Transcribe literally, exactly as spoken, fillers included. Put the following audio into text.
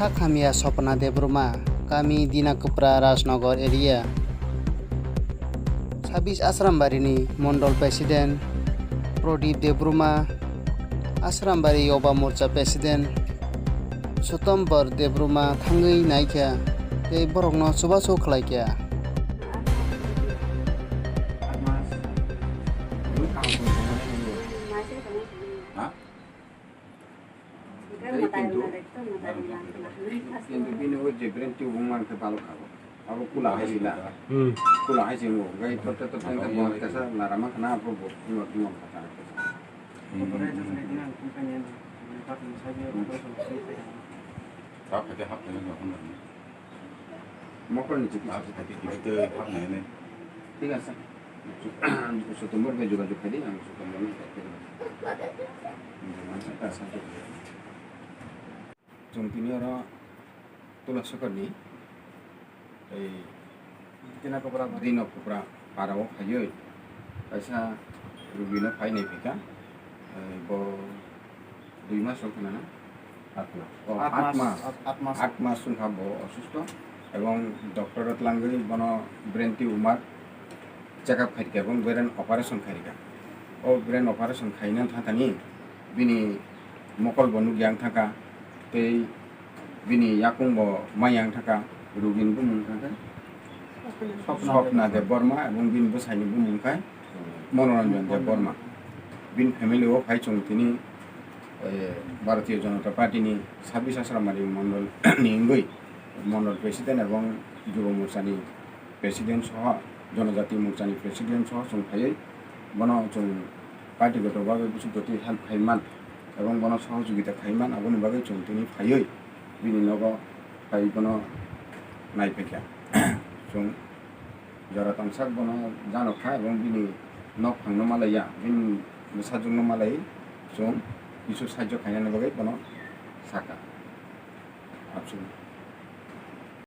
Sakhamya Sopna Debbarma, kami Dinakupra Rajnagar area. Sabis Asrambari ni Mondol President Pradip Debbarma, Asrambari Yoba Morcha President Sutombor Debbarma thangwi naikha tei borokno chubachu khlaikha. Tei kintu, kintu bini o je brain tube wngmani khe balok kha bo. Abo kula hai sila. Hmm. Kula hai se wngo. Gai totte totte wngkha bo kasa narama khna abo bo timo timo kha. Hmm. Mokol ni chikitsa. Thik ase. Sutombor bai jogajog khai di, ang Sutombor no khai di. Chwng tini oro Tula Sokorni, tei Dina Kopra Bari. Dina Kopra para o phaiwi kaisa rugino phai nai phika. Bo dui mas wngkha na? Aat mas. Oh, aat mas. Aat mas. Aat mas wngkha bo osusto. Ebong doctor o twlangwi bono brain tumor check up khairikha, ebong brain operation khairikha. O brain operation khaina thangthani bini mokol bo nukya wngthangkha, tei bini yakung bo maya wngthangkha, rugini bumung wngthangkha Swapna Debbarma, ebong bini bwsaini bumung khe Manoranjan Debbarma. Bini family o phai chwng tini, eh, Bharatiya Janata Party ni sabis Asramari Mondol ni wngwi Mondol President ebong Jubo Morcha ni President soho, Jonojati Morcha ni President soho chwng phaiwi bono chwng party goto bagwi busu doti help khai man ebong bono sohojogita khai man, aboni bagwi chwng tini phaiwi bini nogo phai bono nai phaikha. Chwng jora tongsak bono jano kha ebong bini nok phangno malaiya, bini bwsajwkno malaiwi chwng kisu sahajyo khainani bagwi bono sakha. Abswk.